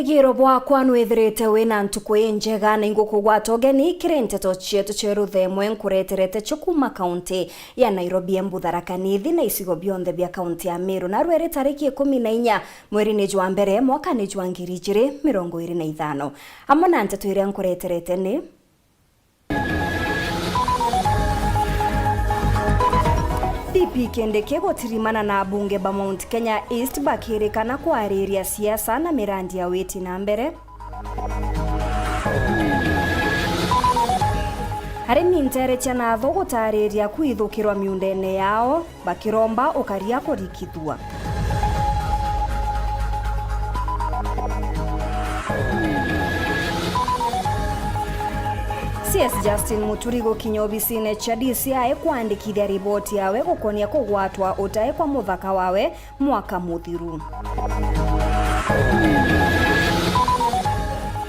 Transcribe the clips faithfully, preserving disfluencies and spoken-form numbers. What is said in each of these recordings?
Wigiro bwakwa nwithirite wina ntuku injega, na ingukugwata ugeni kiri nteto cietu cia ruthemwe nkureterete cio kuuma kaunti ya Nairobi, Embu, Tharaka Nithi na icigo bionthe bia kaunti ya Meru. Narua iri tariki ikumi na inya mwerine jwa mbere mwakani jwa ngiri ijiri mirongo iri na ithano. Amwe na nteto iria nkureterete ni: D P Kindiki gutirimana na abunge ba Mount Kenya East bakirikana kwariria siasa na mirandi ya witi na mbere. Arimi nteere cia Nathu gutariria kwithukirwa miundene yao, bakiromba ukaria kurikithua. C S Justin Muturi gukinya obisine cia D C I kwandikithia riboti yawe gukonia kugwatwa utae kwa muthaka wawe mwaka muthiru.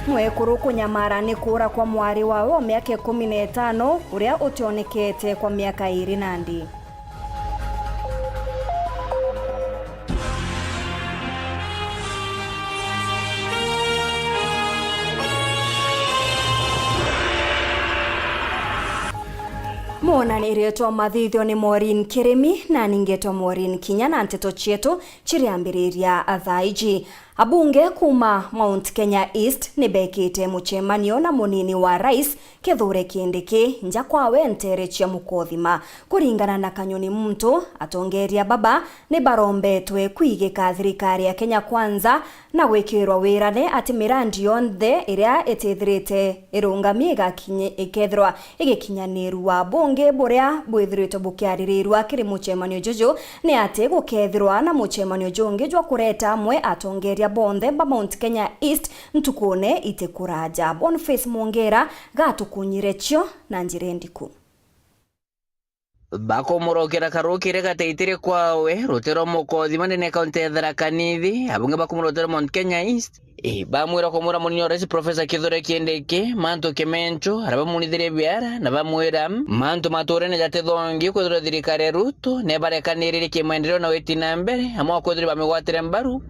Mwekuru kunyamara ni kuura kwa mwari wawe wa miaka ikumi na itano uria utionekete kwa miaka iiri nandi. Mwonanirie twa mathithio ni Maureen Kirimi, na ningetwa Maureen Kinya, na nteto cietu ciriambiriria thaa iji. Abunge kuuma Mount Kenya East ni bekite mucemanio na munini wa rais Kithure Kindiki nja kwawe nteere cia Mukothima. Kuringana na Kanyoni Muntu, atongeria baba ni barombetwe kwigika thirikari ya Kenya Kwanza na gwikirwa wirane ati mirandi yonthe iria itithirite irungami igakinye-, ikethirwa igikinyanirua. Bungi buria bwithiritwe bukiaririrua kiri mucemanio juju ni ati gukethirwa na mucemanio jungi jwa kureta amwe atongeria bonthe ba Mount Kenya East ntukune itikuraja. Boniface Mwongera gatukunyire cio na njira indiku. Bakumurokera karukire gataitire kwawe, rutere rwa Mukothima ndene kaunti ya Tharaka Nithi, abunge bakumurotera Mount Kenya East. Ii, bamwira kumwira munini wa rais Professor Kithure Kindiki, mantu kimencho, arabamunithirie biara, na bamwira, mantu maturene jatithongi kwithirwa thirikari ya Ruto nebarekaniririe kimaendeleo na witi na mbere, amwe akwithirwa bamigwatire mbaru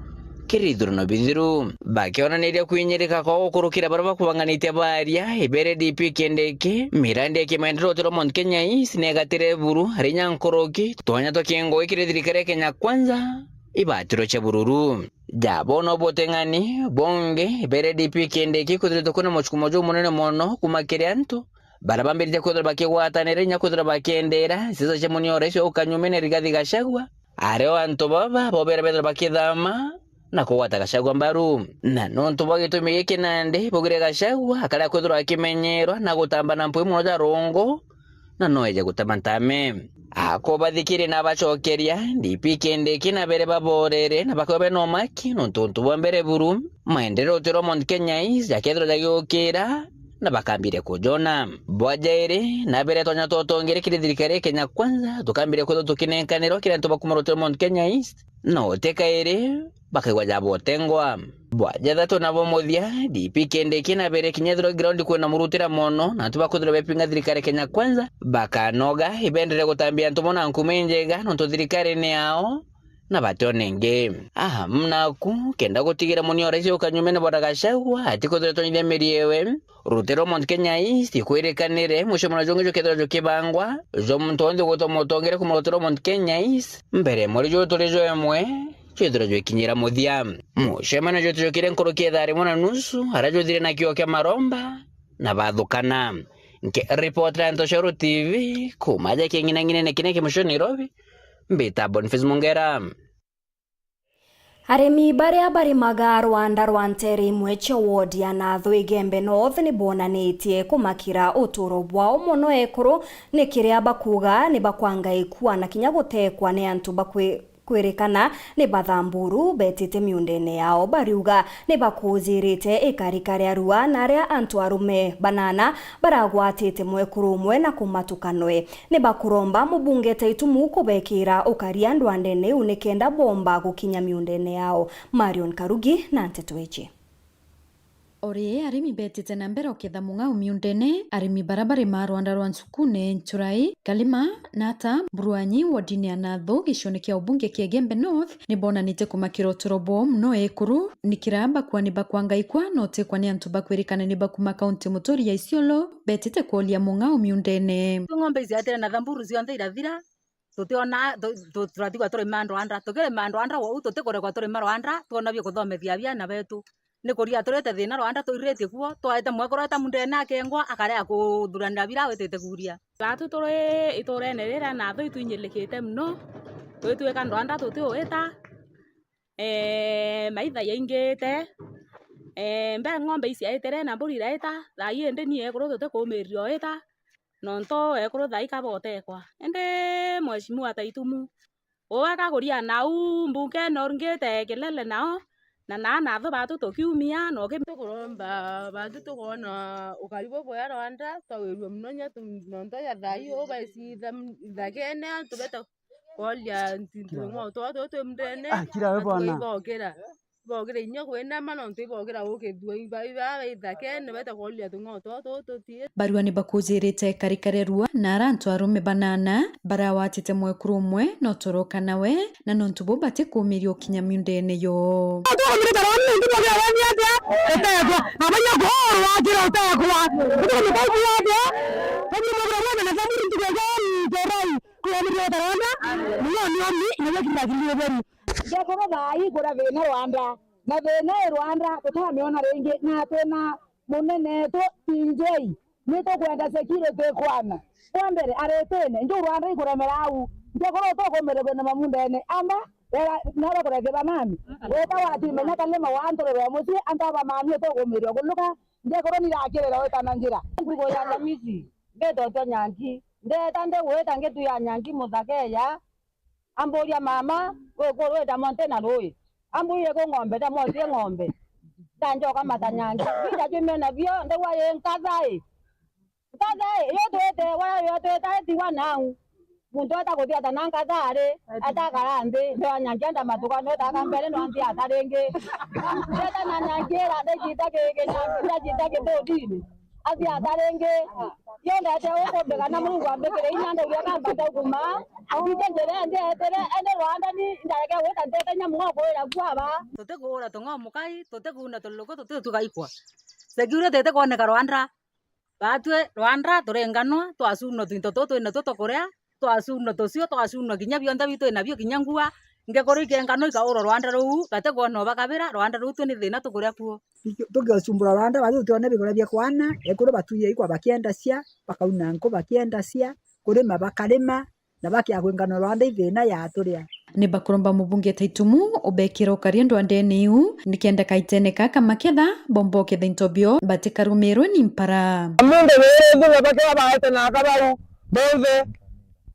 kiri ithurano bithiru. Bakionaniria kwinyirika kwao gukurukira baria bakubanganitie baria, ibere D P Kindiki, mirandi ya kimaendeleo utiro Mount Kenya East negatire buru, ari inya nkuruki, twanya twa kingo ikiri thirikari ya Kenya Kwanza, ibatiro cia bururu. Jabo no buteng'ani bungi, ibere D P Kindiki kwithiritwe kwina muchukumo jumunene mono kuma kiri antu baria bambiritie kwithirwa bakigwatanira inya kwithirwa bakiendera siasa cia munio rais wa ukanyumene Rigathi Gachagua. Ario antu baba bobere bethirwa bakithama na kugwata Gachagua mbaru. Na nontu bwa gitumi giki nandi, baugire Gachagua akaria kwithirwa akimenyerwa na gutamba na mpwi mono ja rungu, na no eje gutema ntame. Akubathikiria na abacokeria, D P Kindiki na bere baborere na bakauga bena umaki nontu untu bwa mbere buru, maendeleo utiro Mount Kenya East jakethirwa jagiukira na bakambire kujona. Bwa jairi, na bere twanya twotongere kiri thirikari ya Kenya Kwanza, tukambire kwithirwa tukinenkanirwa kiri antu bakuma utiro Mount Kenya East, no uti kairi bakaigua jabotengwa. Bwa jathatu na bwa muthia, D P Kindiki na bere kinya ethirwa ground kwina murutira mono, na antu bakwithirwa bepinga thirikari ya Kenya Kwanza, bakanoga, ibendere gutambia antu mono na nkuma injega, nontu thirikari ni yao, na bationa ingi. Aha, mnaku, kenda gutigira munio rais ukanyumene bwa Gachagua, atikwithirwa tonyithia miri ewe, rutero Mount Kenya East, ikwirikanire, mucemanio jungi jukethirwa jukibangwa, jwa muntu wonthe ugwitwa mutongere kuma rutero Mount Kenya East, mbere mweri juju turi jwa imwe, jwithirwa jwikinyira muthia. Mucemanio jwetu jukire nkuruki ya thaa rimwe na nusu, aria jwithire na kio kia maromba, na bathukana. Nkiripotera Ntoshoro T V, kuma aja king'inang'inene kiria kimucio Nairobi, mbita Boniface Mongera. Arimi baria barimaga rwanda rwa nteere imwe cia ward ya Nathu Igembe North ni bonanitie kumakira uturo bwao mono ekuru, ni kiria bakuuga ni bakwangaikua na kinya gutekwa ni antu bakwi-, kwirikana ni bathamburu betite miundene yao. Bariuga ni bakujirite ikarika ria rua na aria antu arume banana baragwatite mwekuru umwe na kumatuka nwe. Ni bakuromba mubunge Taitumu kubekira ukaria ndwandene iu nikenda bomba gukinya miundene yao. Marion Karugi na nteto iji. O ri arimi beetite na mbere uketha mung'ao miundene, arimi bara barimaa rwanda rwa Nsukune, Nchurai, Kalima, Nata, Mburuanyi, wodine ya Nathu, gicione kia ubunge kia Igembe North, ni boonanite kumakira uturo bwoo mono ekuru, nikira bakuani bakwangaikwa na utikwa ni antu bakwirikana ni bakuma kaunti muturi ya Isiolo, beetite kwolia mung'ao miundene. Ng'ombe iciatire na thamburu cionthe irathira, tutiona, tu-, tu-, turathigwa turima ndwanda. Tukirima ndwanda, uu tutikurekwa turima rwanda, twona bia kuthomethia biana betu. Ni kuria turite thina rwanda, twiriritie kuo, twaite mwekuru eta mundene akengwa, akarea kuthuranira bira witite kuria. Baatu turi iturene riria nathu itwinyilikite mono, twitwika ndwanda tutiuita, ee, maitha yaingite, ee, mbe ng'ombe iciaitire na mburi iraita, thaa ii indi ni ekuru tutikuumiria uita, nontu ekuru thaa ii kabotekwa. Indi Mheshimiwa Taitumu, uu akakuria nau mbungene urungite kelele nao, na naa nathu baatu tukiumia, na uki- Tukuromba baatu tukoona ukari bubwega rwanda, twawirue mono nya tu-, nontu ja thaa ii uu baicitha m-, ithakene, antu beta kworia ntu-, tung'ao twao tutu twi mundene, Ah, kira we antu bwana. Baibokira. Ibokira inya kwinama nontu ibokira ukithua iba, iba, ithakene, beta kworia tung'ao twao tutu tuti. Barua ni bakujirite karikare rua na ara antu arume banana barawatite mwekuru umwe na utoroka nawe, na nontu buu batikuumiria ukinya miundene yoo. Tukumire tarani nontu bokira bani atia? Utekwa. Abanya kuurwa akira utekwa. Tukumire bani atia? Bani mobira mwana na thamuri ntuku ya ntorai. Kuyamirira taranda, muno ni omi, na gikira kiliuberi. Ndekoro thaa ii kura thina rwanda, na thina i rwanda tutamiona ringi, na twina munene tu T J, ni tukwenda security kwana. Kwa mbere, aritine, nju rwanda ikuremera au, ndekoro tukumirwe kwina mamundene, amba, wera, naba kurethia banani, weta watimenya kalima wa antu rurwa mucii, antu aba mami tukumirwa kuluka, ndekoro nirakirira wetana njira. Nguruko ya Lamisi, ndetotwa nyangi, ndeta ndegwita ngitu ya nyangi muthakeya, amburia, "Mama, wi ku rwita monte na rui?" Amburie, "Ku ng'ombe, ndamotie ng'ombe." Ndanjoka mata nyangi. Bija jumio nabio, ndegwa yi nkatha i. Nkatha i, yo twite, wa yo twite, etiwa nau. Muntu ata kuthiata na nkatha ari, atakara nthi, ndio nyangi enda matuka, no taka mbere no nthi ata ringi. Ndeta na nyangi ira, ndejita ki, ki nyangi, ndejita ki thutini. Athi ata ringi. Yendete ukumbika na Murungu ambikire inya ndauria kamba ndauguma. Ambite njira indi etere, ende rwanda ni ndareke gwita ntete nyamu wa kuira kuaba. Tutikuura tung'ao mukai, tutikuuna tuluku, tutitugaikwa. Security itikwoneka rwanda. Batwi rwanda turenganwa, twacunwa twinto tutu twinatuo tukuria, twacunwa tucio, twacunwa kinya bionthe biu twinabio, kinya ngua. Ngekuru ikenganwa ikaurwa rwanda ruu, gatikwona bakabira, rwanda ruu twi ni thina tukuria kuo. Tuki-, tukiucumbura rwanda, batu tutione bigura bia kwana, ekuru batuye ikwa bakiendacia, bakauna nku bakiendacia, kurima bakarima, na bakia kwingana rwanda i thina yaturia. Ni bakuromba mubunge Taitumu ubekira ukaria ndwandene iu, nikenda kaitene kaka maketha, bomba uketha into bio, batikarumirwe ni mpara. Mundu wiri thutha bakea baete na kabau, bonthe,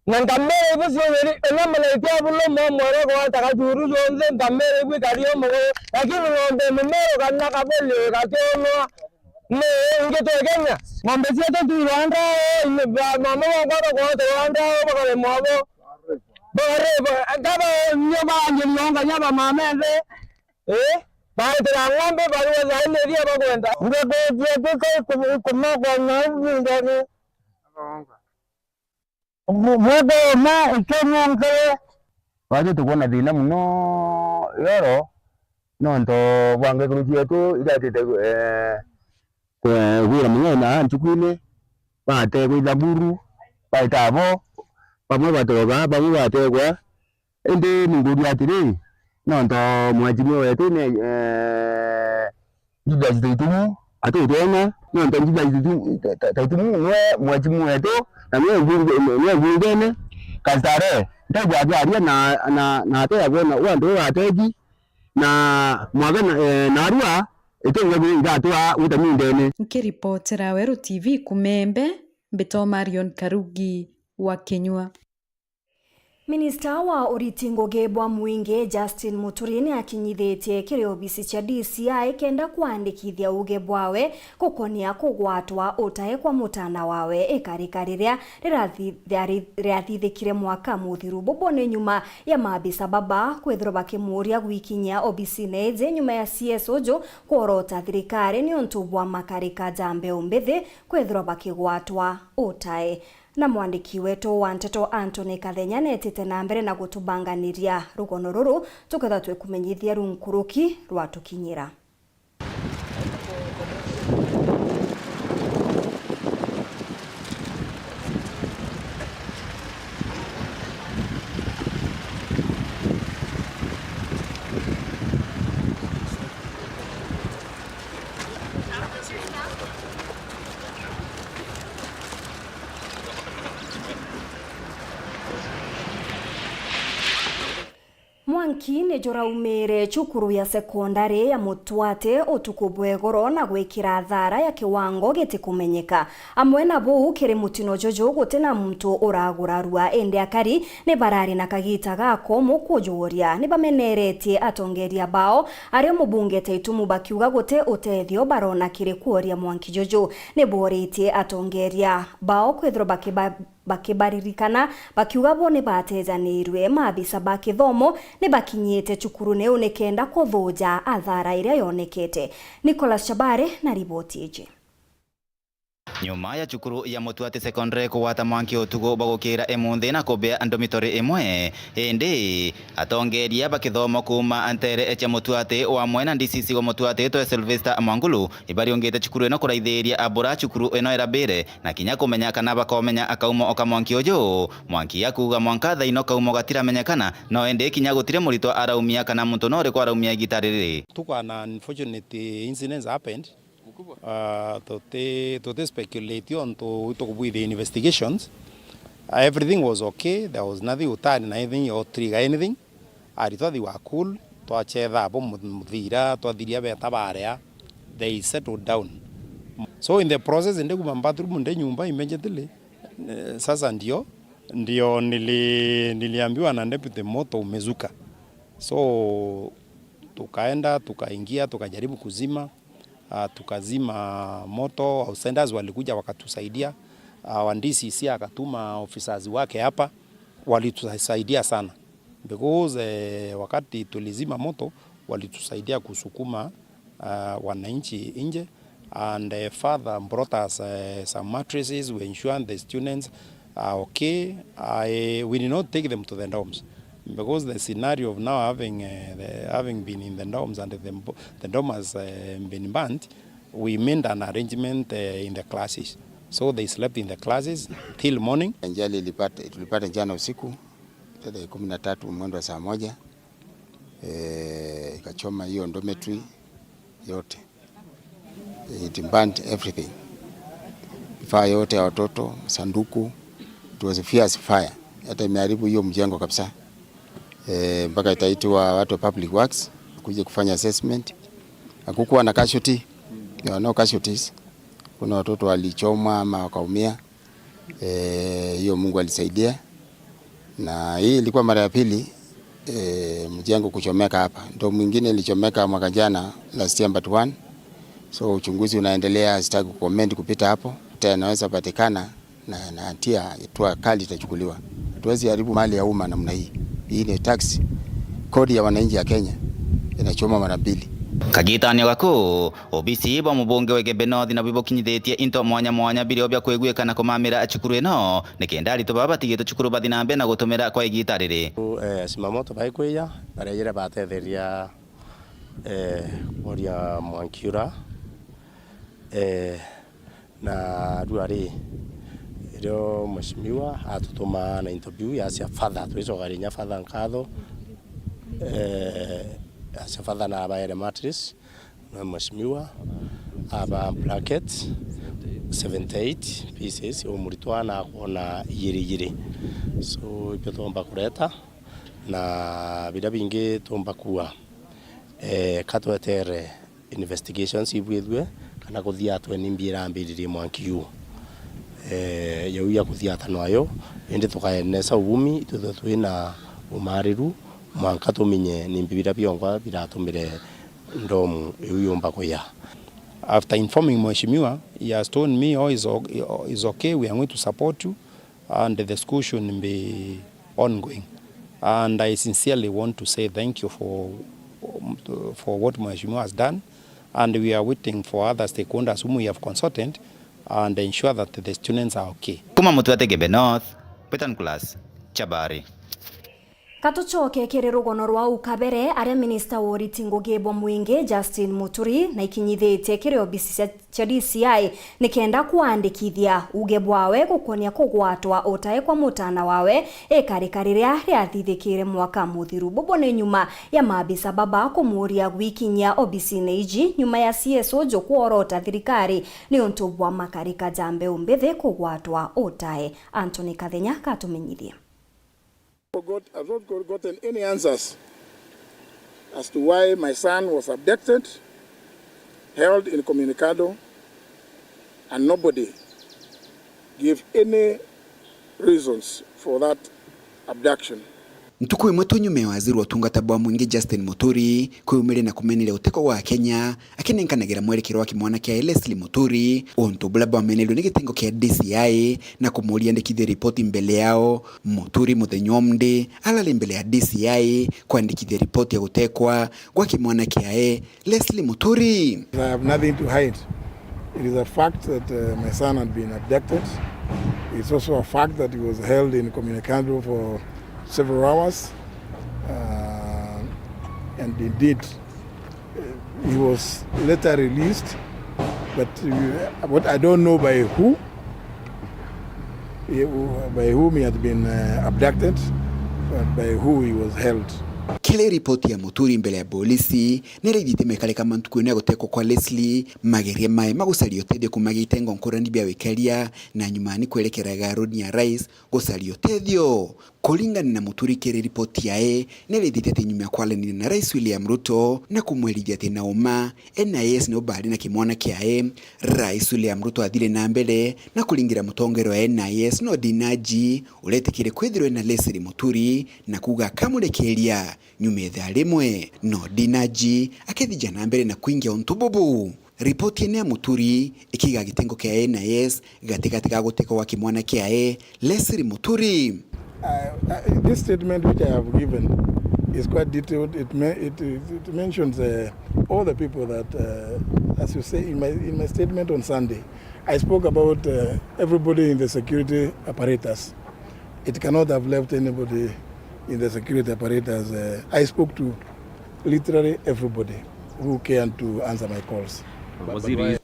Na nkamera ibu ciuthiri, ina maraiti a bulu momwere gwata gacuru jonthe, nkamera ibu ikari o muguru, lakini ng'ombe mumeru kana kabuli igationwa ni ingi twi Kenya. Ng'ombe cietu twi rwanda, mama bonkwa bakwata rwanda, bakaremwa bo. Bakare-, ba-, kaba nio baranjiri onga nya bamama enthe, ii, baitira ng'ombe barua thaini iria bakwenda. Ngekuthia kiko iku-, ikumakwa na ubundani. Mu-, mwaka uma ikeng'onkere. Baatwi tukwona thina muno yoro, nontu bwa ngekuru cietu iratite, eh, kwe-, gwira muno na ntukuine, bategwa ithamburu, baita abo, bamwe batoba, bamwe bategwa. Indi ninguria atiri, nontu mwajimwe wetu ni, eh, Judas Taitumu atutwona, nontu Judas Taitumu, Ta-, Ta-, Taitumu niwe mwajimwe wetu, na niwe mbunge-, niwe mbungene. Kastare, ntaigua akiaria na, na, na ate akwona uu antu uu ategi, na mwaga na, eh, narua, itunga igatwa gwita mindene. Nkiripotera Weru T V kuuma Embe, mbitwa Marion Karugi wa Kinyua. Minista wa uriti ngugi bwa mwingi Justin Muturi ni akinyithitie kiri obisi cia D C I kenda kwandikithia uuge bwawe gukonia kugwatwa utae kwa mutana wawe ikarika riria rirathi-, riari-, riathithikire mwaka muthiru. Bubu ni nyuma ya maabisa baba kwithirwa bakimuuria gwikinyia obisine iji nyuma ya C S uju kworota thirikari niuntu bwa makarika ja mbeu mbithi kwithirwa bakigwatwa utae. Na mwandiki wetu wa nteto Anthony Kathenya netite na mbere na gutubanganiria rugono ruru, tukethirwa twikumenyithia runkuruki rwatukinyira. Mwanki ni juraumire cukuru ya sekondari ya Mutwati utuku bwa igoro na gwikira thara ya kiwango gitikumenyeka. Amwe na buu, kiri mutino juju guti na muntu uragurarua, indi akari ni barari na kagita ga komu kujuuria. Ni bameneretie atongeria bao, ario mubunge Taitumu bakiuga guti utethio barona kiri kuoria mwanki juju. Ni boritie atongeria bao kwithirwa bakiba-, bakibaririkana, bakiuga bo ni batejanirue. Maabisa ba kithomo ni bakinyite cukurune iu nikenda kuthuja athara iria yonekete. Nicholas Chabare na riboti iji. Nyuma ya cukuru ya Mutwati Secondary kugwata mwanki utuku bwa gukira imunthi na kumbia dormitory imwe, indi atongeria ba kithomo kuuma nteere cia Mutwati wamwe na D C C wa Mutwati twe Sylvester Mwangulu ibariungite cukuru ino kuraithiria abura cukuru ino irabire na kinya kumenya kana bakomenya kaumo ka mwanki uju. Mwanki akuuga mwanka thaino kaumo gatiramenyekana, no indi kinya gutiri muritwa araumia kana muntu no uriku araumia igita riri. Tuko an unfortunate incidents happened. Uh, tuti, tuti speculate ontu itukubwithia investigations. Uh, everything was okay, there was nothing, utari na anything or trigger anything. Aritwa they were cool, twachetha abo mu-, muthira, twathiria beta baria, they settled down. So in the process, ndi kuma bathroom, ndi nyumba immediately, eh, sasa ndio, ndio nili-, niliambiwa na deputy moto umezuka. So tukaenda, tukaingia, tukajaribu kuzima, ah, tukazima moto, outsiders walikuja wakatusaidia. Ah, wa D C C akatuma officers wake hapa, walitusaidia sana. Because, eh, wakati tulizima moto, walitusaidia kusukuma, ah, wananchi nje, and, eh, father brought us, eh, some mattresses, we ensured the students are okay. I, we did not take them to the dorms because the scenario of now having, eh, the, having been in the dorms and the, the dorm has, eh, been burnt, we made an arrangement, eh, in the classes. So they slept in the classes till morning. Ajali ilipata, tulipata jana usiku tarehe kumi na tatu mwendo wa saa moja, eh, ikachoma hiyo dormitory yote. It burned everything. Vifaa yote ya watoto, sanduku, it was a fierce fire. Hata imeharibu hiyo mjengo kabisa. Eh, mpaka itaitwa watu wa public works wakuje kufanya assessment. Hakukuwa na casualty. There were no casualties. Kuna watoto walichomwa ama wakaumia. Eh, hiyo Mungu alisaidia. Na hii ilikuwa mara ya pili, eh, mjengo kuchomeka hapa. Ndo mwingine ilichomeka mwaka jana, last year but one. So uchunguzi unaendelea, sitaki kucomment kupita hapo. Tena inaweza patikana na, na hatia, hatua kali itachukuliwa. Hatuwezi haribu mali ya umma namna hii. Hii ni tax, kodi ya wananchi ya Kenya inachoma mara mbili. Kagitanio gaku, obisi bwa mubunge wa Igembe North na bibukinyithitie into mwanya mwanya birio bia kwiguika na kumamira cukuru ino, nikenda aritwa baba batigitwe cukuru bathi na mbere na gutumira kwa igita riri. Eh, Simamoto baikwiya, barejire batetheria, eh, kuoria mwanki ura, eh, na riu ari, irio mheshimiwa atutuma na interview ya cia father, twicokaria inya father nkatho, eh, ya cia father na abaere mattress, na mheshimiwa aba blanket seventy eight pieces, umuritwa na akoona igiri igiri. So, ibio twomba kureta, na biria bingi twomba kuua, eh, ka twetere investigations ibwithue kana kuthiatwe ni mbi irambiririe mwanki uu. Eh, yau ya kuthiatanwa yo, indi tukaenesa uvumi, twithwe twina umariru, mwanka tumenye ni mbi biria bionga biratumire ndomu iu yumba kuya. After informing Mheshimiwa, he has told me, "Oh, is o-, is okay, we are going to support you, and the school should be ongoing." And I sincerely want to say thank you for, for what Mheshimiwa has done, and we are waiting for other stakeholders whom we have consulted and ensure that the students are okay. Kuma Mutuate Gembe North, Peter Nicholas, Chabari. Katucoke kiri rugono rwa u kabere, aria minista wa uriti ngugi bwa mwingi Justin Muturi na ikinyithitie kiri obisi cia, cia D C I nikenda kwandikithia uge bwawe gukonia kugwatwa utae kwa mutana wawe ikarika riria riathithikire mwaka muthiru. Bubu ni nyuma ya maabisa baba kumuria gwikinyia obisine iji nyuma ya C S O Joku kworota thirikari niuntu bwa makarika ja mbeu mbithi kugwatwa utae. Anthony Kathenya katumenyithie. Got, I've not got- gotten any answers as to why my son was abducted, held incommunicado, and nobody gave any reasons for that abduction. Ntuku imwe tu nyuma ya waziri wa utungata bwa mwingi Justin Muturi kwiyumiria na kumeneria uteko gwa Kenya, akinenkanagira mwerekero wa kimwana kia Leslie Muturi, untu buria bwamenerirwe ni gitengo kia D C I na kumuria andikithie ripoti mbele yao. Muturi muthenya umwe arari mbele ya D C I kwandikithia ripoti ya gutekwa gwa kimwana kiae Leslie Muturi. I have nothing to hide. It is a fact that, uh, my son had been abducted. It's also a fact that he was held incommunicado for several hours. Uh, and indeed, uh, he was later released, but, uh, what I don't know by who, he- by whom he had been, uh, abducted, but by who he was held. Kiri ripoti ya Muturi mbele ya polisi, nirithite mekarika mantuku ya gutekwa kwa Leslie, mageria mae ma gucaria utethio kuma gitengo nkurani bia wikaria, na nyuma ni kwerekera igaruni ya rais gucaria utethio. Kuringana na Muturi kiri ripoti yae, nirithite ati nyuma ya kwaraniria na Rais William Ruto na kumwerithia ati na uma, N I S nio bari na kimwana kiae, Rais William Ruto athire na mbere na kuringira mutongeria wa N I S no Dinaji uretikire kwithirwa ena Leslie Muturi na kuuga akamurekeria nyuma ithaa rimwe. No Dinaji akethija na mbere na kwingia untu bubu. Ripoti ene ya Muturi ikiga gitengo kia N I S gatigati ga gutekwa gwa kimwana kiae Leslie Muturi. Uh, uh, this statement which I have given is quite detailed. It, me- it, it, it mentions, uh, all the people that, uh, as you say, in my, in my statement on Sunday, I spoke about, uh, everybody in the security apparatus. It cannot have left anybody in the security apparatus. Uh, I spoke to literally everybody who cared to answer my calls.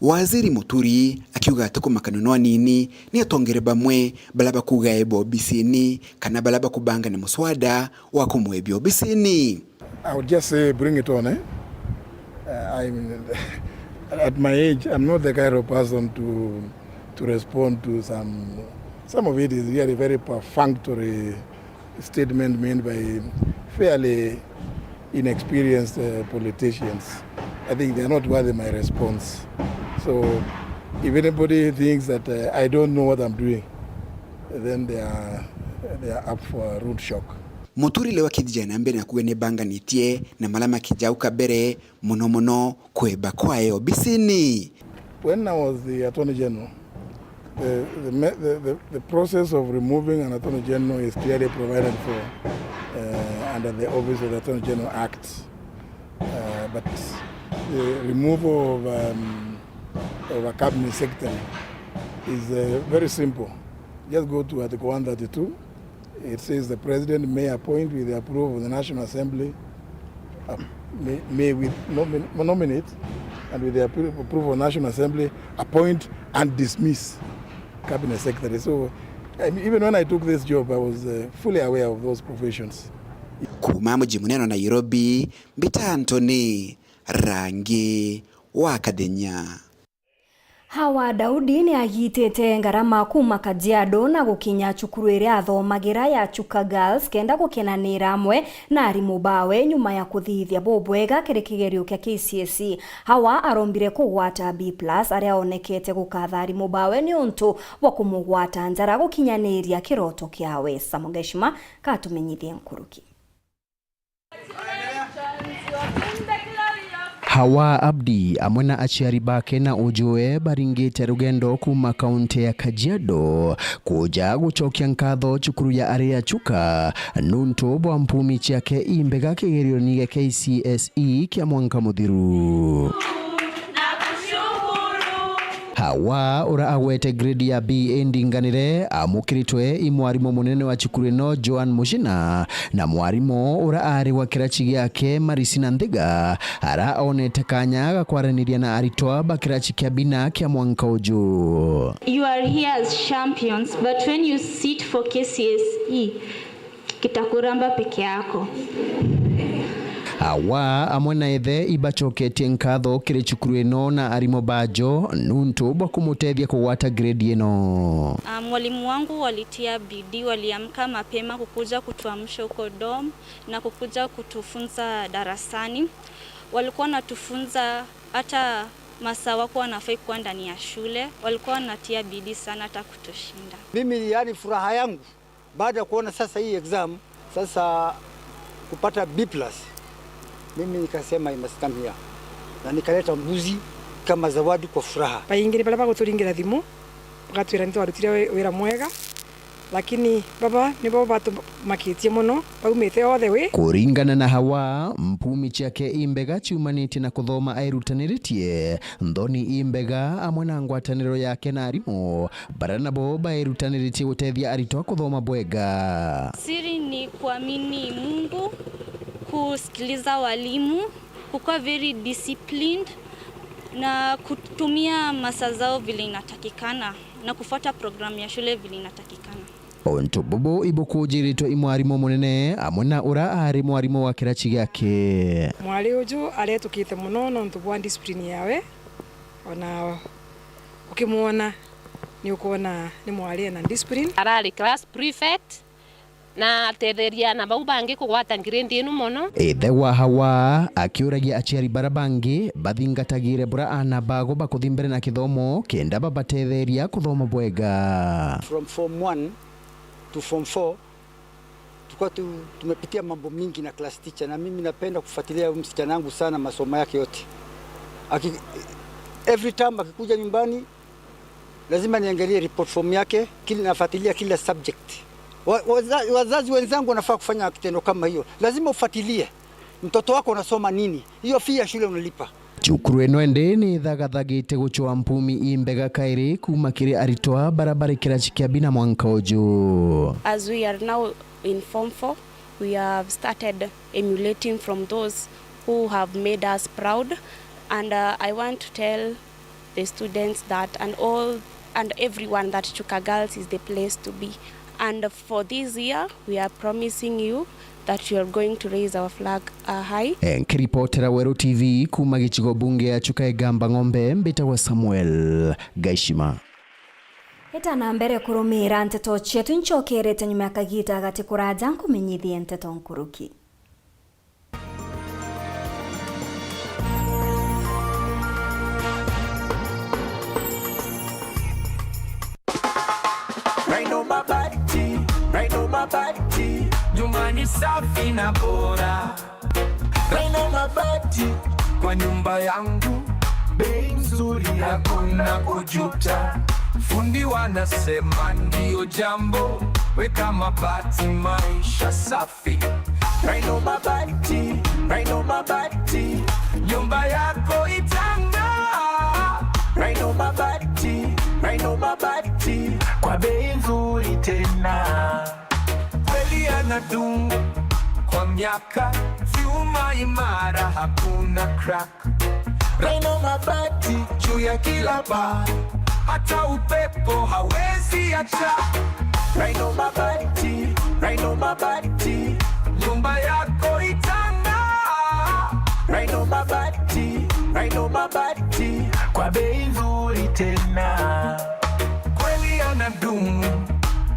Waziri Muturi akiuga ati kumakanua no anini ni atongeria bamwe baria bakuuga ebo obisini kana baria bakubanga na muswada wa kumwebia obisini. I would just say, bring it on, eh? Uh, I mean, at my age, I'm not the kind of person to, to respond to some, some of it is really very perfunctory statement made by fairly inexperienced, uh, politicians. I think they are not worthy my response. So if anybody thinks that, uh, I don't know what I'm doing, then they are, they are up for a rude shock. Muturi leo akithija na mbere na kuuga ni banganitie na maria makija au kabere, muno muno kweba kwae obisini. When I was the Attorney General, the, the, me- the, the, the process of removing an Attorney General is clearly provided for, uh, under the Office of the Attorney General Act. Uh, but the removal of, um, of a cabinet secretary is, uh, very simple. Just go to Article one thirty-two. It says the president may appoint with the approval of the National Assembly, uh, may, may with nomin- nominate, and with the appro- approval of National Assembly, appoint and dismiss cabinet secretary. So, I mean, even when I took this job, I was, uh, fully aware of those provisions. Kuma muji munene wa Nairobi, mbita Anthony Rangi wa Kathenya. Hawa Daudi ni agitite ngarama kuuma Kajiado na gukinya cukuru iria athomagira ya Chuka Girls kenda gukenanira amwe na arimu bawe nyuma ya kuthithia bubwega kiri kigerio kia K C S E. Hawa arombire kugwata B plus, aria onekete gukatha arimu bawe niuntu bwa kumugwata njara gukinyaniria kiroto kiawe. Samuel Geshima katumenyithie nkuruki. Hawa Abdi amwe na aciari bake na ujue baringite rugendo kuuma kaunti ya Kajiado kuja gucokia nkatho cukuru ya Aria Chuka nuntu bwa mpumi ciake imbega kigerioni gia K C S E kia mwanka muthiru. Hawa, uria agwete grade ya B A ndinganire, amukiritwe i mwarimu munene wa cukuru ino, Joan Mucina, na mwarimu uria ari wa kiraci giake, Marisina Nthiga, ara onete kanya ga kwaraniria na aritwa ba kiraci kia bina kia mwanka uju. You are here as champions, but when you sit for K C S E, kitakuramba peke yako. Hawa amwe na ithe ibacoketie nkatho kiri cukuru ino na arimu bajo nuntu bwa kumutethia kugwata grade ino. Ah, mwalimu wangu walitia bidii, waliamka mapema kukuja kutuamsha huko dorm na kukuja kutufunza darasani. Walikuwa wanatufunza hata masaa wako wanafai kuwa ndani ya shule. Walikuwa wanatia bidii sana hata kutushinda. Mimi, yani, furaha yangu baada ya kuona sasa hii exam, sasa kupata B plus, mimi nikasema I must come here. Na nikaleta mbuzi kama zawadi kwa furaha. Baingi ni baria baguturingira thimu, bagatwira nitwarutire wi-, wira mwega, lakini baba nibo batumakitie mono, baumite othe wi. Kuringana na Hawa, mpumi ciake imbega ciumanitie na kuthoma airutaniritie, nthoni imbega amwe na ngwataniro yake na arimu, baria nabo baerutaniritie gutethia aritwa kuthoma bwega. Siri ni kuamini Mungu, kusikiliza walimu, kukuwa very disciplined na kutumia masaa zao vile inatakikana na kufuata programu ya shule vile inatakikana. Untu bubu ibukujiritwe i mwarimu munene amwe na uria ari mwarimu wa kiraci giake. Mwari uju aretukite mono nontu bwa discipline yawe, ona ukimwona ni ukwona ni mwari ena discipline. Arari class prefect na atetheria na bau bangi kugwata grade inu mono. Ithe wa Hawa akiuragia aciari baria bangi bathingatagire buria aana bago bakuthi mbere na kithomo kenda babatetheria kuthoma bwega. From form one to form four, tulikuwa tu-, tumepitia mambo mingi na class teacher, na mimi napenda kufuatilia huyu msichana wangu sana, masomo yake yote. Aki-, every time akikuja nyumbani, lazima niangalie report form yake, kila, nafuatilia kila subject. Wa-, waza-, wazazi wenzangu wanafaa kufanya kitendo kama hiyo. Lazima ufuatilie mtoto wako anasoma nini. Hiyo fee ya shule unalipa. Cukuru ino indi ni ithagathagite gucwa mpumi imbega kairi kuuma kiri aritwa baria bari kiraci kia bina mwanka uju. As we are now in form four, we have started emulating from those who have made us proud, and, uh, I want to tell the students that, and all, and everyone, that Chuka Girls is the place to be. And for this year, we are promising you that you are going to raise our flag, uh, high. Eh, nkiripotera Weru T V kuuma gicigo bunge ya Chuka Igamba Ng'ombe, mbitagwa Samuel Gaishima. Ita na mbere kurumira nteto cietu, incokerete nyuma ya kagita gati kuraja nkumenyithie nteto nkuruki. Rhino Mabati, Rhino Mabati, nyumba ni safi na bora. Rhino Mabati, kwa nyumba yangu, bei nzuri, hakuna kujuta. Fundi wanasema ndio jambo, weka mabati, maisha safi. Rhino Mabati, Rhino Mabati, nyumba yako itang'aa. Rhino Mabati, Rhino Mabati, kwa bei nzuri tena. Kweli anadumu kwa miaka, vyuma imara, hakuna crack. Rhino Mabati juu ya kila paa, hata upepo hawezi acha. Rhino Mabati, Rhino Mabati, nyumba yako itang'aa. Rhino Mabati, Rhino Mabati, kwa bei nzuri tena. Kweli anadumu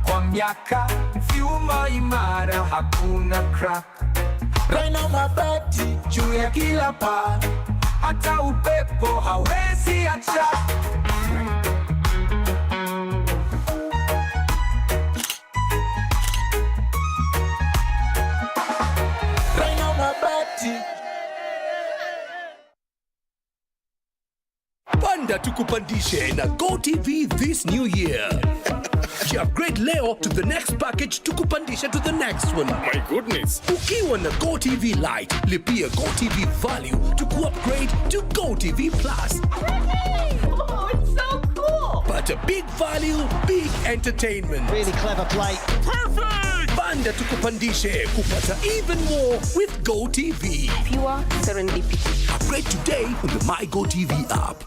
kwa miaka, vyuma imara, hakuna crack. Rhino mabati juu ya kila paa, hata upepo hawezi acha. Rhino mabati. Panda tukupandishe na GoTV this new year. Upgrade leo to the next package, tukupandishe to the next one. My goodness. Ukiwa na GoTV Lite, lipia GoTV Value to upgrade to GoTV Plus. Oh, it's so cool. But a big value, big entertainment. Really clever play. Perfect! Panda tukupandishe kupata even more with GoTV. Pure serendipity. Upgrade today on the My GoTV app.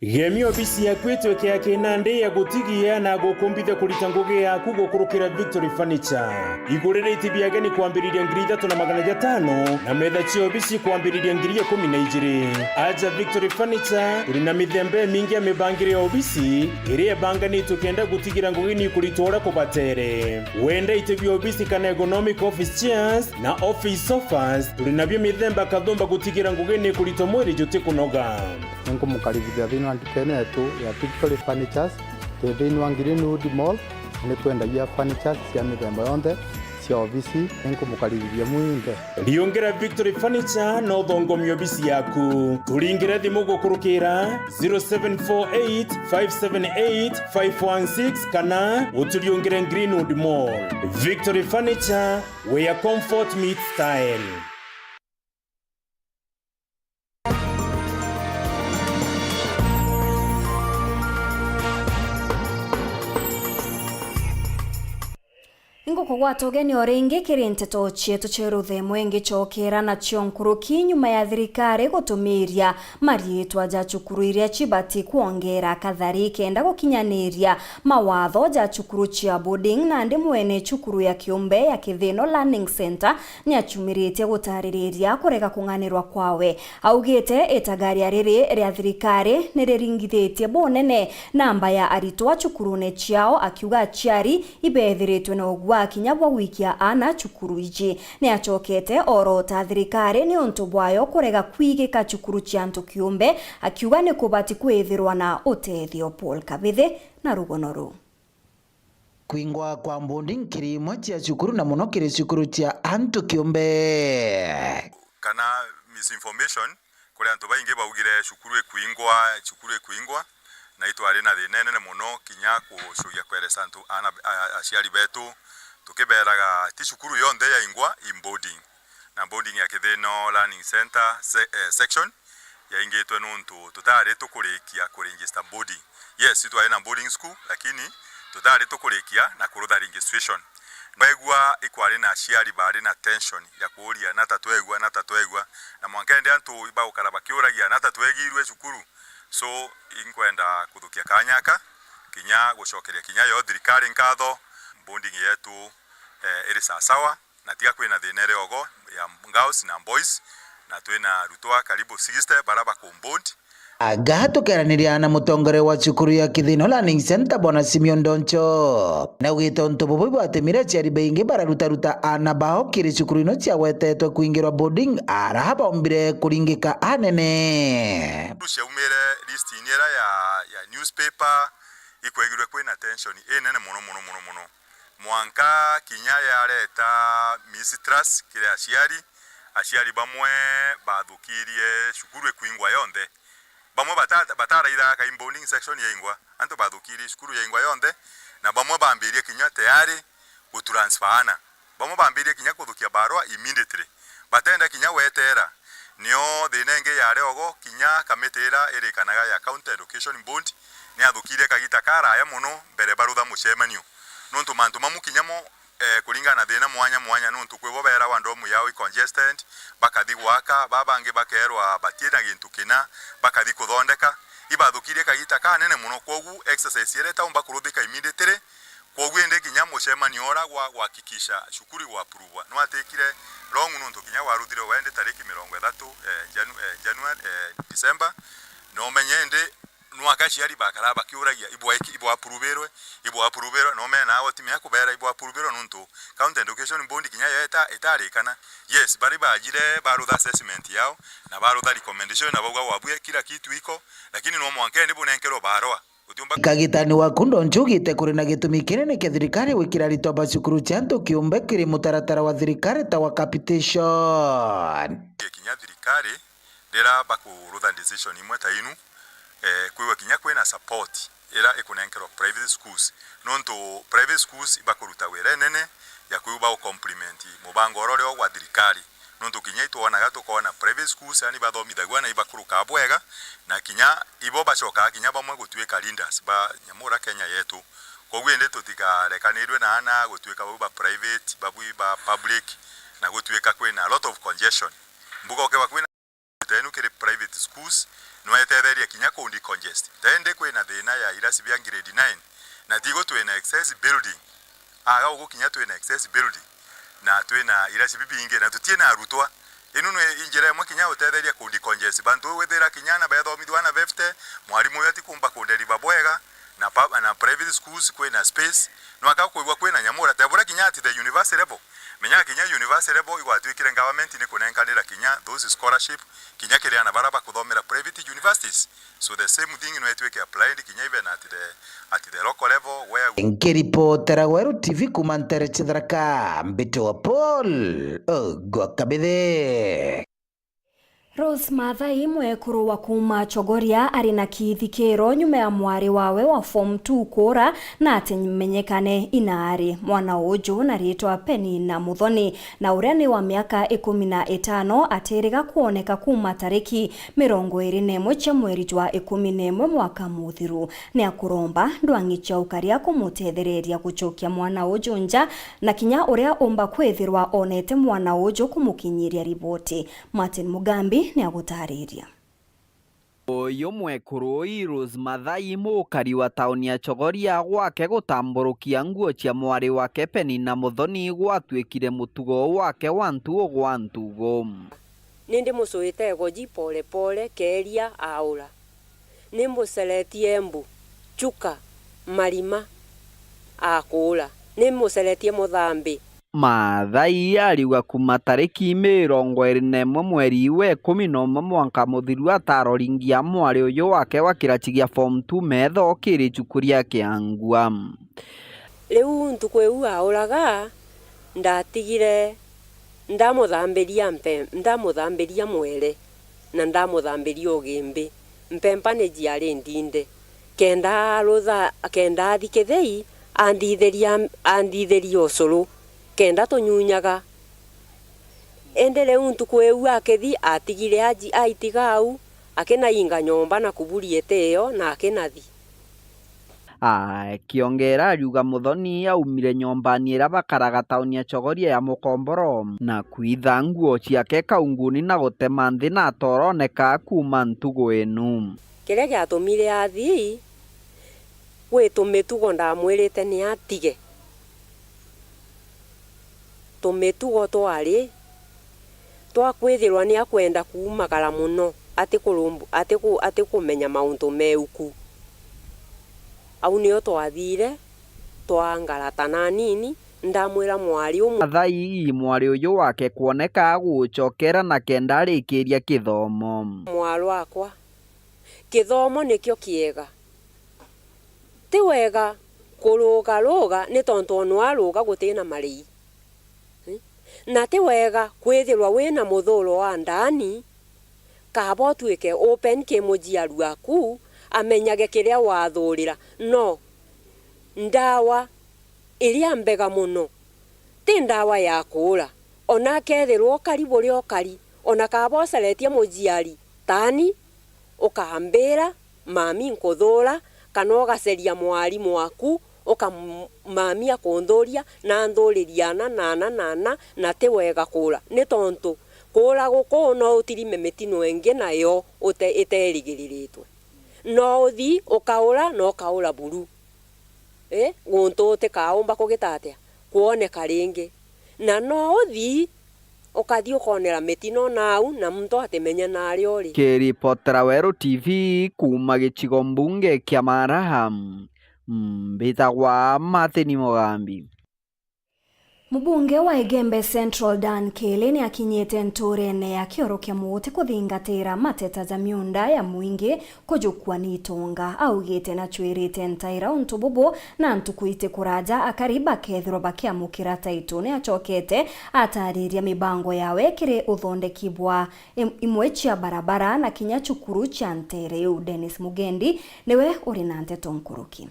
Gemia obisi yaku itweke ya kinandi ya gutigia na gukumbithia kurita ngugi yaku gukurukira Victory Furniture. Igurire iti bia ageni kwambiriria ngiri ithatu na magana jatano na metha cia obisi kwambiriria ngiri ikumi na ijiri. Aja Victory Furniture, turi na mithemba imingi ya mibangire ya obisi iria ibanganitwe kenda gutigira ngugi ni ikuritwa uria kubatere. Wenda iti bia obisi kana ergonomic office chairs na office sofas, turi nabio mithemba kathumba gutigira ngugi ni ikuritwa mwiri jutikunoga. Ninkumukaribithia thiini wa ndukene yetu ya Victory Furnitures. Twi thiini wa Greenwood Mall, na ni twendagia furnitures cia mithemba yonthe cia obisi. Ninkumukaribithia mwinthe. Riungira Victory Furniture na uthongomie obisi yaku. Turingire thimu gukurukira zero seven four eight, five seven eight, five one six kana uturiungire Greenwood Mall. Victory Furniture, where comfort meets style. Ingukugwata ugeni o ringi kiri nteto cietu cia ruthemo ingicokera nacio nkuruki nyuma ya thirikari gutumiria mariitwa ja cukuru iria cibati kwongera kathari kenda gukinyaniria mawatho ja cukuru cia boarding, nandi mwene cukuru ya kiumbe ya Kithino Learning Centre niacumiritie gutaririria kurega kung'anirwa kwawe. Augite itagaria riri ria thirikari ni riringithitie bunene namba ya aritwa cukurune ciao, akiuga aciari ibethiritwe na ugwaa kinya bwa gwikia aana cukuru iji. Niacokete orota thirikari niuntu bwayo kurega kwigika cukuru cia antu kiumbe, akiuga ni kubati kwithirwa na utethio. Paul Kabithi na rugono ruu. Kwingwa kwa boarding kiri imwe cia cukuru, na mono kiri cukuru cia antu kiumbe. Kana misinformation, kuri antu baingi baugire cukuru ikwingwa, cukuru ikwingwa, na itwari na thina inene mono kinya kucuria kweresa antu, ana, a-, aciari betu, tukiberaga ti cukuru yonthe yaingwa, i boarding. Na boarding ya Kithino Learning Centre se-, eh, section yaingitwe nuntu tutari tukurikia kuregister boarding. Yes, itwari na boarding school, lakini tutari tukurikia na kurutha registration. Mbaigua ikwari na aciari bari na tension ya kuuria, "Na ta twegua, na ta twegua." Na mwanka indi antu ibagukara bakiuragia, "Na ta twegirwe cukuru?" So, inkwenda kuthukia kanya aka, kinya gucokeria kinya yo thirikari nkatho, boarding yetu, eh, iri sawasawa. Na tiga kwina thina iri ogo ya girls na boys, na twina arutwa karibu sixty bara baku board. Aga tukeraniria na mutongoria wa cukuru ya Kithino Learning Centre, Bwana Simeon Ndoncho. Naugite untu bubu ibwatumire aciari baingi bararutaruta aana bao kiri cukuru ino ciagwetetwe kwingirwa boarding, ara baombire kuringika anene. Cukuru ciaumire list-ini ira ya, ya newspaper, ikwegirwe kwina tension inene mono, mono, mono, mono. Mwanka kinya yareta mistrust kiri aciari, aciari bamwe bathukirie cukuru ikwingwa yonthe. Bamwe bata-, bataraithaga kai boarding section yaingwa, antu bathukirie cukuru yaingwa yonthe, na bamwe bambirie kinya tayari gutransfer aana. Bamwe bambirie kinya kuthukia barua immediately. Batenda kinya gweteera. Nio thina ingi yari ogo, kinya kamiti ira irikanaga ya County Education Board, niathukirie kagita karaya mono mbere barutha mucemanio. Nontu mantu mamu kinya mo, eh, kuringana na thina mwanya mwanya, nontu kwi bo beerawa ndomu yao i congested, bakathi gwaka, ba bangi bakeerwa batie na gintu kina, bakathi kuthondeka. Ibathukirie kagita kanene mono, kwogu exercise iria itaumba kuruthika immediately, kwogu indi kinya mucemanio ura gwa gwakikisha cukuru igwapruvwa nwatikire long, nontu kinya waruthire wendi tariki mirongo ithatu, eh, Janu-, eh, January, eh, December, na umenye indi Aciari bakara bakiuragia, ibwa-, ibwa approve-rwe, ibwa approve-rwe, no mena agoti mea kubera ibwa approve-rwe nontu County Education Board kinya yo ita-, itarikana. Yes, bari bajire barutha assessment yao, na barutha recommendation, na bauga, "Wabue, kila kitu iko," lakini no mwanka indi bunenkerwe barua. Utiumba Kagitani waku ndonjugite kuri na gitumi kinene kia thirikari gwikira aritwa ba cukuru cia antu kiumbe kiri mutaratara wa thirikari ta wa capitation. Kinya thirikari rira bakurutha decision imwe ta inu, eh, kwigua kinya kwina support ira ikunenkerwa private schools, nontu private schools ibakuruta wira inene ya kwiu ba complement mubango uria uri o gwa thirikari, nontu kinya itwonaga tukoona private schools ani bathomithagua na ibakuruka bwega, na kinya ibo bacokaga kinya bamwe gutuika leaders ba nyamura Kenya yetu. Koguo indi tutigarekanirue na ana gutuika bau ba private, babu ba public, na gutuika kwina a lot of congestion. Mbuga ukewa kwina ta inu kiri private schools, nwetetheria kinya ku decongest. Tendi kwina thina ya irasi bia grade nine, na tigo twina excess building. Aga ugu kinya twina excess building, na twina irasi bibingi, na tutina arutwa. Inu ni injira imwe kinya utetheria ku decongest. Bantu withira kinya ana bethomithua ana fifty, mwarimu uyu atikumba ku deliver bwega, na pa-, na private schools kwina space, nwaka kwigua kwina nyamura, tebura kinya at the university level. Menya kinya university level igwatwikire government ni kunenkanira kinya those scholarship, kinya kiri ana bara bakuthomera private universities. So the same thing no itwike applied kinya even at the, at the local level where we Nkiripotera Weru T V kuma Ntere Chitharaka, Mbito wa Paul Ogwa Kabithe. Rose Mathai, mwekuru wa kuuma Chogoria, ari na kithikiro nyuma ya mwari wawe wa form two kuura na atimenyekane inaari. Mwana uju na ritwa Penina Muthoni, na uria ni wa miaka ikumi na itano, atiriga kwoneka kuuma tariki mirongo iri na imwe cia mweri jwa ikumi na imwe mwaka muthiru. Ni akuromba ndwang'i cia ukaria kumutethereria gucokia mwana uju nja, na kinya uria umba kwithirwa onete mwana uju kumukinyiria riboti. Martin Mugambi ni agutariria. Uyu mwekuru ii Rose Mathai, mukari wa tauni ya Chogoria, gwake gutamburukia nguo cia mwari wake Penina Muthoni gwatwikire mutugo wake wa ntugo gwa ntugo. Ni ndimucuite igoji pole pole, keeria aura. Ni mbuceretie mbu, chuka, marima, akuura. Ni mbuceretie muthambi. Mathai ariuga kuuma tariki mirongo iri na imwe mweri wa ikumi na umwe mwanka muthiru ataroringia mwari uyu wake wa kirachi gia form two metho kiri ichuku ria kiangua. Riu ntuku iu auraga, ndatigire ndamuthambiria mpe-, ndamuthambiria mwere na ndamuthambiria ugimbi. Mpempa ni jiari ndinde. Kenda arutha-, kenda athi kithei, anthithiria, anthithiria ucuru, kenda tunyunyaga. Indi riu ntuku iu akithi, atigire aji-, aitiga au, akinainga nyomba na kuburi itiyo, na akinathi. Akiongera ariuga Muthoni aumire nyombani iria bakaraga tauni ya Chogoria ya Mukomboro, na kwitha nguo ciake kaunguni na gutema nthi na atoroneka kuuma ntugu inu. Kiria giatumire athi, gwi tumitugo ndamwirite ni atige. Tumitugo twari twa kwithirwa ni akwenda kuumagara mono, atikurumbu-, atiku-, atikumenya mauntu meuku. Au nio twathire, twangarata na anini, ndamwira mwari umwe. Athai, mwari uyu wake kwoneka agucokera na kenda arikiria kithomo. Mwarwa akwa, kithomo nikio kiega. Ti wega kurugaruga ni tontu o nwaruga gutina marii. Na ti wega kwithirwa wina muthuro wa ndaani, kaaba utwike open ki mujiari waku, amenyage kiria wathurira. No, ndawa iria mbega mono ti ndawa ya kuura. Ona akethirwa ukari buria ukari, ona kaaba uceretie mujiari taani, ukambira, "Mami, nkuthuura," kana ugaceria mwarimu waku, uka-, "Mami akunthuuria, na anthuririe ana na ana na ana, na ti wega kuura." Ni tontu kuura guku no utirime mitino ingi nayo ute-, iterigiriritwe. No uthi ukaura na ukaura buru. Ii, guntu utikaumba kugita atia? Kwoneka ringi. Na no uthi Ukathi ukonera mitino nau, na muntu atimenya naria uri. Kiripotera Weru T V kuuma gicigo mbunge kia Maraha, mbitagwa Martin Mugambi. Mubunge wa Igembe Central Dan Kili ni akinyite ntuurene ya Kioro kia Muuti kuthingatira mateta ja miunda ya mwingi kujukua ni itonga. Augite ni acwirite ntaira untu bubu, na ntuku iti kuraja akari bakethirwa bakiamukira taitu. Ni acokete atariria mibango yawe kiri uthondeki bwa im-, imwe cia barabara na kinya cukuru cia nteere iu. Dennis Mugendi niwe uri na nteto nkuruki.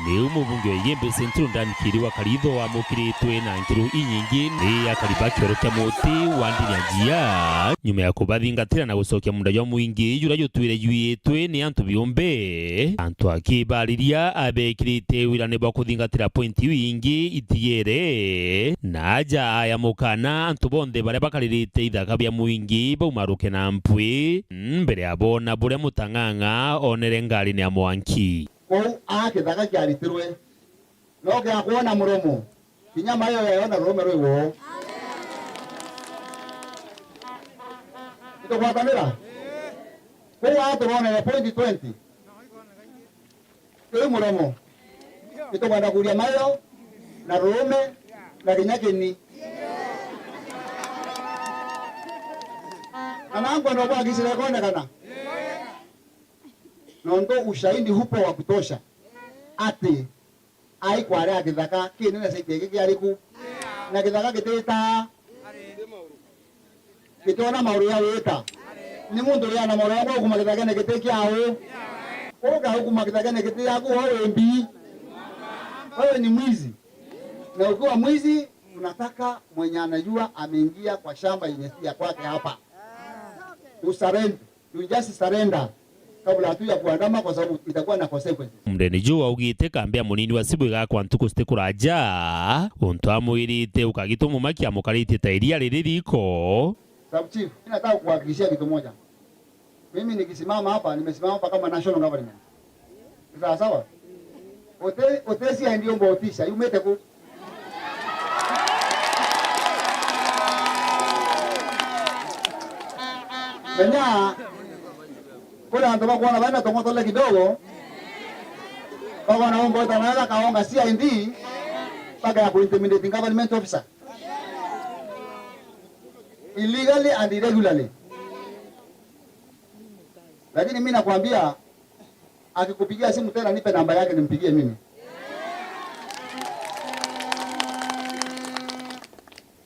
Niu mubunge wa Igembe Central Dan Kili wa Karitho wamukiritwe na nkiro inyingi ni akari ba Kioro kia Muuti wa ndini ya Njia, nyuma ya kubathingatira na gucokia munda jwa mwingi juria jutwire jwiyitwe ni antu biumbe. Antu akibariria abekirite wirane bwa kuthingatira point iu ingi itigere, na aja aya mukana antu bonthe baria bakaririte ithaka bia mwingi baumaruke na mpwi. Mbere ya boona buria Mutang'ang'a oonere ngarine ya mwanki. Kwou aa kithaka kiaritirwe, no gia kwona muromo, kinya mayo yayo na ruume rwi woo. Itugwatanira? Kwou aa turoonere point twenty. Riu muromo, itukwenda kuria mayo na ruume na kinya kini. Kana nkwenda gwakicira ikonekana? Nontu ushahidi hupo wa kutosha ati ai kwarea kithaka kinene saiti iki kiariku, na kithaka gititaa, gitiona mauru ya wita. Ni muntu uriana mauru ya gukuma kithakene giti kiau. Uka ukuma kithakene giti yaku, wewe mbi. Wewe ni mwizi. Na ukiwa mwizi, unataka mwenye anajua ameingia kwa shamba yenye si ya kwake hapa. Usarende. You just surrender kabla hatuja kuandama, kwa sababu itakuwa na consequences. Mundene juu augite kambi ya munini wa Sibu igakwa ntuku citi kuraja, untu amwirite ukagitwa mumaki amukaritie ta iria riri riko. Sub chief, mimi nataka kuhakikishia kitu moja. Mimi nikisimama hapa, nimesimama hapa kama national government. Ni sawa sawa? Ote-, otesi ya ndio mbotisha, yumete ku. Menya, kuna antu bakwona bana tongotole kidogo, bakwona umbo tana kaonga C I D, mpaka ya kuintimidate government officer. Illegally and irregularly. Lakini mimi nakwambia, akikupigia simu tena, nipe namba yake nimpigie mimi.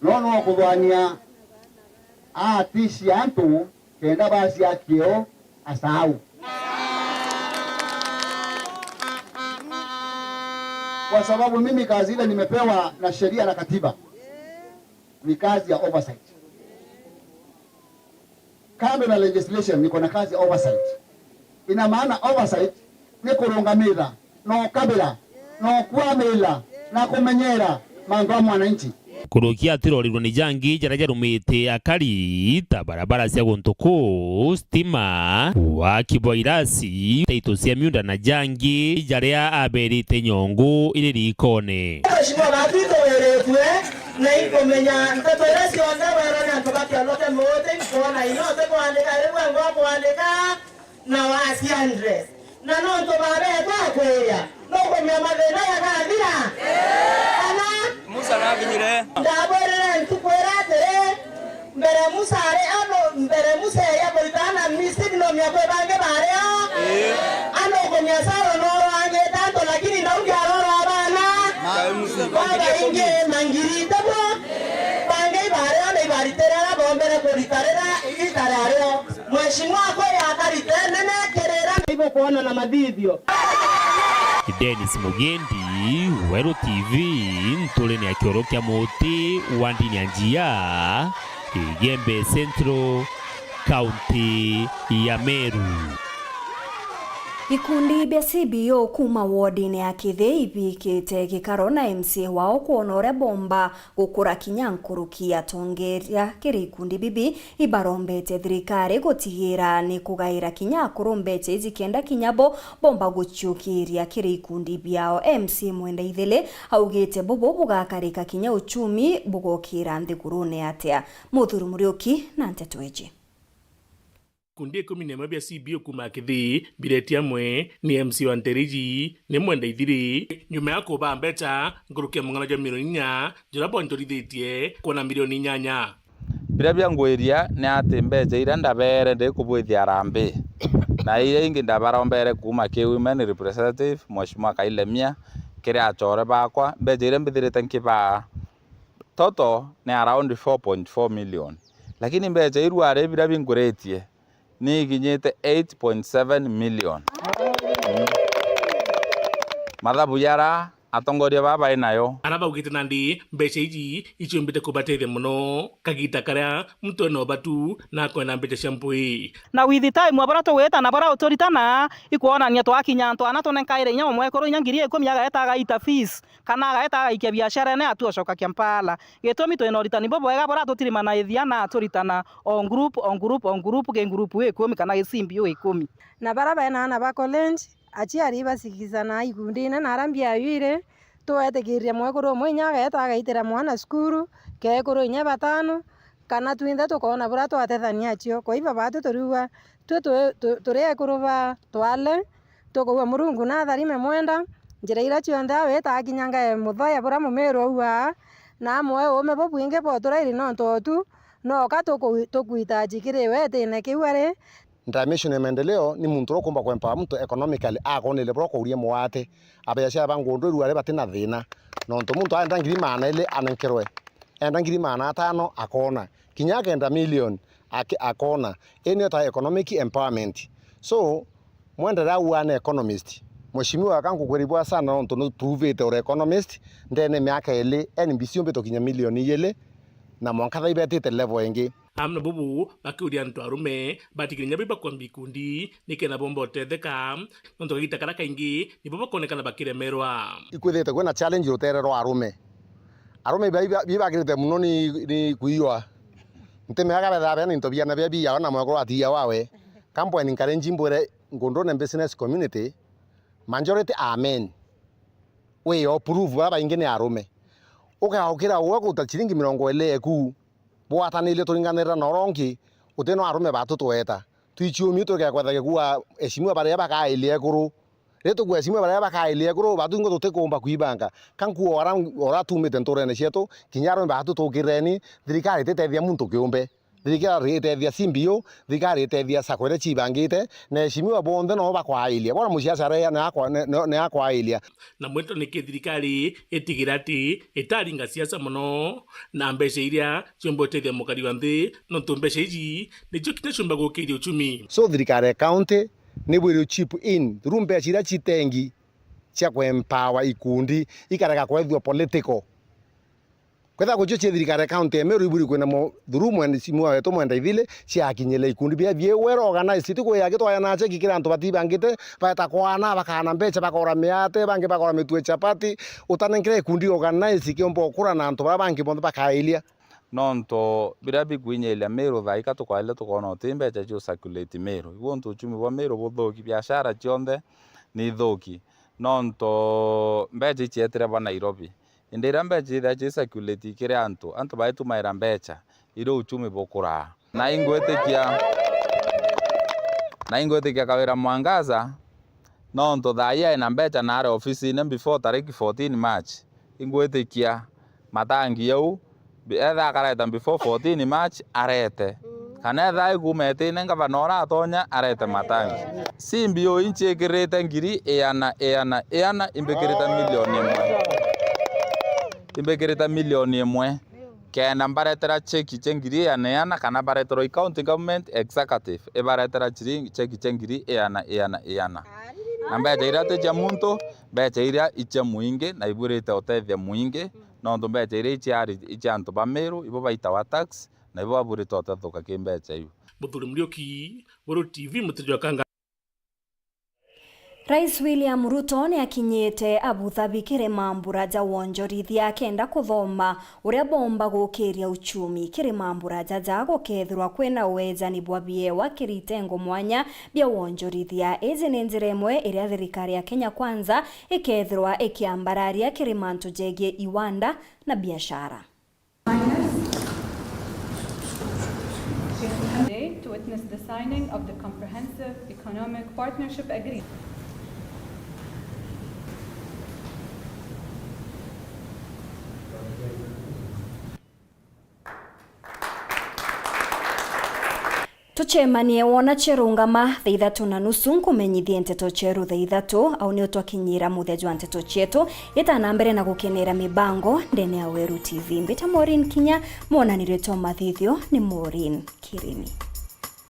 No, no kuthwania atici antu kenda bacia kio asau. Kwa sababu mimi kazi ile nimepewa na sheria na katiba ni kazi ya oversight. Kando na legislation, niko na kazi ya oversight. Ina maana oversight ni kurungamira, na ukabira, na ukwamira, na kumenyera mantu ya mwananchi. Nkuruki atirorirwe ni jangi jaria jarumite akari ta barabara cia guntu kuu, stima, waki bwa irasi, taito cia miunda na jangi jaria aberite nyongu iri rikone. Mheshimiwa, batwitoweretwe. Na inkumenya nteto iria cionthe weerwa ni antu ba Kioro kia Muuti, inkwona ino utikwandika, iri bwengwa kwandika na wasi address. Na nontu babeetwa akwiria, nukumenya mathina jagathira? Kana? Musa nakinyire. Ndabwirire ntuku iria atiri, mbere Musa ari ano, mbere Musa eeja kuritana na Misiri, no miaka ibangi baari o. Ii. Ano ukumenya Sauro noorwangite antu, lakini ndaugi arorwa abana. Kae Musa. Babaingi mangirite bo. Bangi ibaari o na ibaritire aria boombere kurita riria igita riario. Mheshimiwa akwe yakarite nene kirira. Ibo kuona na mathithio. Dennis Mugendi, Weru T V, nturene ya Kioro kia Muuti wa ndini ya Njia, Igembe Central, kaunti ya Meru. Ikundi bia C B O kuuma wodine ya Kithii ibikite gikaro na M C A wao kwona uria bomba gukura kinya nkuruki. Atongeria kiri ikundi bibi ibarombete thirikari gutigira ni kugaira kinya akuru mbecha iji kenda kinya bo bomba guciukiria kiri ikundi biao. M C A Mwenda Ithili augite bubu bugakarika kinya uchumi bugokira nthigurune atia. Muthuri Muriuki na nteto iji. Ikundi ikumi na imwe bia C B O kuuma Kithii biretie amwe ni M C A wa nteere iji ni Mwenda Ithili, nyuma ya kubaa mbecha nkuruki ya mung'ana jwa milioni inya, juria bwonjorithitie kwona milioni inyanya. Biria biangwiria ni ati mbecha iria ndabeere ndi kubwithia harambee, na iria ingi ndabarombere kuuma ki women representative, Mheshimiwa Kailemia, kiri achore bakwa, mbecha iria mbithirite nkibaa total ni around four point four million. Lakini mbecha iru ari biria binguritie ni ikinyite eight point seven million. Mm. Mathabu jara atongoria baa bai nayo. Ara baugite nandi mbecha iji ichiumbite kubatethia mono kagita karia muntu ena ubatu na akwenda mbecha cia mpwi. Na with time, buria tugwita na buria uturitana, ikwonania twakinya antu ana tunenkaire inya umwekuru inya ngiri ikumi agaeta agaita fees. Kana agaeta agaikia biasharene atu ocoka Kampala. Gitumi twina uritani bubwega buria tutirimanaithia na turitana o group, o group, o group, gi group ikumi kana gi C B O ikumi. Na baria bena aana ba college, aciari ibasikizana ikundine na aria mbiayu iri, twetikiria mwekuru umwe inya agaeta agaitira mwana cukuru, kekuru inya batano, kana twinthe tukoona buria twatethania acio. Kwa iba batu turiuga, twi tu-, tu-, turi ekuru ba twale, tukuuga Murungu natharime Mwenda, njira iria cionthe awita akinyanga e muthoya buria mumiru auaa, na amwe uume bubwingi bwa uturairi nontu otu, nooka tuku-, tukwitaji kiri we itine kiu ari. Dimension ya maendeleo ni muntu uria ukumba kuempower muntu economically, akoneria buria ukauria muate, abiashara ba ngundu iru ari batina thina, nontu muntu aenda ngiri maana ili anenkerwe, enda ngiri maana atano akona, kinya akenda million aki-, akona. Ii niyo ta economic empowerment. So, Mwenda riria auaa ni economist, Mheshimiwa, ka nkukwira ibwega sana nontu nu provete uri economist ndene ya miaka ili, N B C yumbite gukinya milioni igiri, na mwanka thaa ibetite level ingi. Amwe na bubu bakiuria antu arume batigire inya bibakwamba ikundi nikenda bomba utetheka, nontu kagita karia kaingi nibo bakonekana bakiremerwa. Ikwithite kwina challenge rutere rwa arume. Arume iba, iba, ibagirite mono ni, ni kuiywa. Ntimeaga bethaa bena into biana bia biao na mwekuru atiia wawe. Ka mpwe encourage mbwire ngundune business community, majority are men. Wi o prove baria baingi ni arume. Ugaukira uwe kuruta ciringi mirongo iri eku, bwatanirie turinganirira na uria ungi, uti no arume batu tweta. Twichiumie tugekwethagia kuuga eshimiwa baria bakailia ekuru. Riria tukwesima baria bakailia ekuru, batu ingo tutikumba kwibanga. Ka nkuo ora, ora tumite nturene cietu, kinya arume batu tukireni, thirikari ititethia muntu kiumbe. Thirikari itethia C B O, thirikari itethia sacco iria cibangite, na eshimiwa bonthe no bakwailia. Bona muciacara ya ni akwa-, ni, ni, ni akwailia. Na mwito niki thirikari itigira ati itaringa siasa mono na mbeca iria ciumba utethia mukari wa nthi, nontu mbeca iji nicio kinya ciumba gukiria uchumi. So thirikari ya county nibwirwe chip in through mbeca iria citengi cia kuempower ikundi, ikarega kwethua political. Kwethira gucio cia thirikari ya county ya Meru ibwirwe kwina mo through mwenda, mheshimiwa wetu Mwenda Ithili, ciakinyire ikundi bia bie well organized, ti kuya gitwaya na cheki kira antu batibangite, baeta kwana, bakana mbeca, bakora miate, bangi bakora mitue chapati, utanenkere ikundi organized kiumba ukura na antu baria bangi bonthe bakailia. Nontu biria bikwinyiria Meru thaa ika tukwaile tukona uti mbeca ciu circulate Meru. Igu untu uchumi bwa Meru buthuki, biashara cionthe ni ithuki. Nontu mbeca icietire ba Nairobi. Indi iria mbeca ithia ci circulate kiri antu, antu baitumaira mbeca, irio uchumi bukuraa. Na ingwitikia, na ingwitikia Kawira Mwangaza, nontu thaa ii aina mbeca na ari ofisine before tariki fourteen March. Ingwitikia matangi jau, etha akareta before fourteen March, arete. Kana etha ikuuma etine ngavana uratonya, arete matangi. C B O incikirite ngiri iana, iana, iana, imbikirite milioni imwe. Imbikirite milioni imwe. Kenda mbaretera cheki cia ngiri iana, iana, kana mbareterwa i county government executive, ibaretera chiringi, cheki cia ngiri iana, iana, iana. Na mbeca iria ti cia muntu, mbeca iria i cia muingi, na ibwirite utethia muingi, nontu mbeca iria i ciari, i cia antu ba Meru, ibo baitawa tax, na ibo babwirite utethuka ki mbeca iu. Muthuri Muriuki, Weru T V, Muturia wa Kanga. Rais William Ruto ni akinyite Abu Dhabi kiri mambura ja wonjorithia akenda kuthoma uria bomba gukiria uchumi. Kiri mambura jaja gukethirwa kwina uejani bwa biewa kiri itengo mwanya bia wonjorithia. Iji ni njira imwe iria thirikari ya Kenya Kwanza ikethirwa ikiambararia kiri mantu jegie iwanda na biashara. Today to witness the signing of the Comprehensive Economic Partnership Agreement. Tucemanie wona cherungama thaa ithatu na nusu, nkumenyithie nteto cheru thaa ithatu. Au nio twakinyira muthia jwa nteto chetu. Itana mbere na gukenera mibango ndene ya Weru T V. Mbita Maureen Kinya, mwonanire twa mathithio ni Maureen Kirini.